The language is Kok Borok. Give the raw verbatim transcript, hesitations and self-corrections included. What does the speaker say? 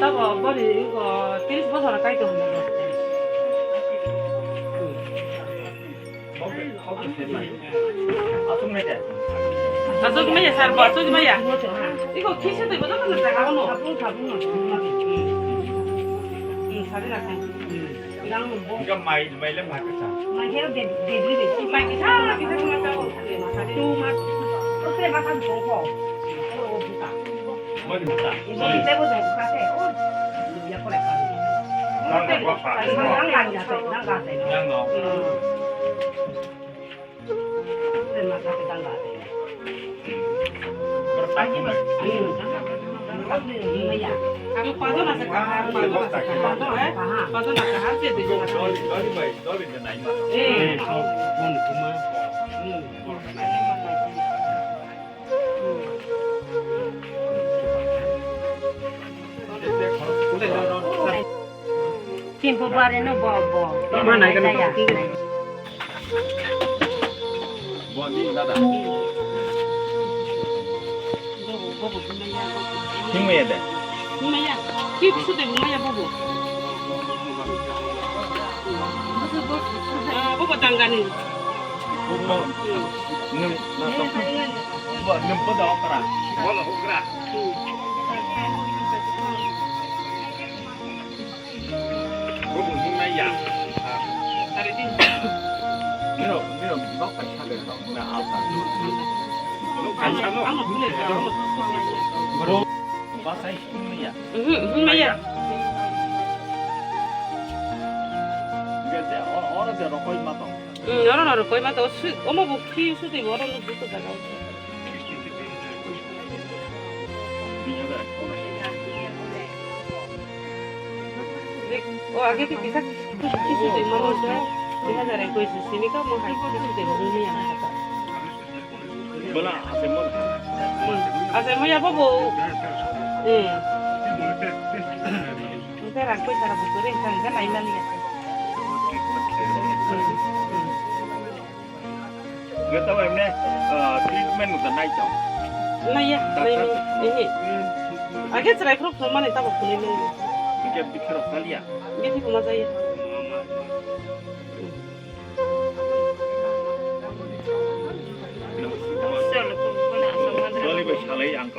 Abo bori iko tris bosor kai tong. Asuk maya sar bo, asuk maya. Iko kisa tei bodo kono jaga ono. Sabun, sabun, sabun. Hmm, sari rakhai. Yang bo. Ika mai, mai le mai kisa. Mai kisa, de, de, de, de. Mai kisa, kisa kuma tao. Tu ma. Oke, ma kan ko ko. Ko buka. Ini saya butuh buka saya. Oh, ya korek kan. Nang nang nang nang nang. Nang nang. Chimpu bare no bo bo. Ma nai kan. Bo ni dada. Hingmaya de. Hingmaya. Ki su de hingmaya bobo. Ah, bobo tangani. Bobo. Nung na tong. Bo nung bodo okra. Bodo okra. Miro, miro, nok kaisa de tong, na alta. Nok kaisa no. Bro, ba sai sung ya. Mhm, mhm, ya. Nge de, o, oro de rokoi ma tong. Hmm, oro no rokoi ma tong, su, omo bo khi su de, oro no duto jaga. O age tu kisa kisa tu mano sa, kisa jare koi si sini ka mo hai kisa tu ni ang kata. Bola ase mo. Ase mo ya bobo. Hmm. Kita rang koi sara bukuri kan kan ai mali ya. Gata wa emne, ah, treatment mo tanai tau. Naya, naya, eh. Age chrai pro pro mane tabo kunai nai. Nike bikhe rok kaliya. Bithi kuma jaya. Doli bai salai ang.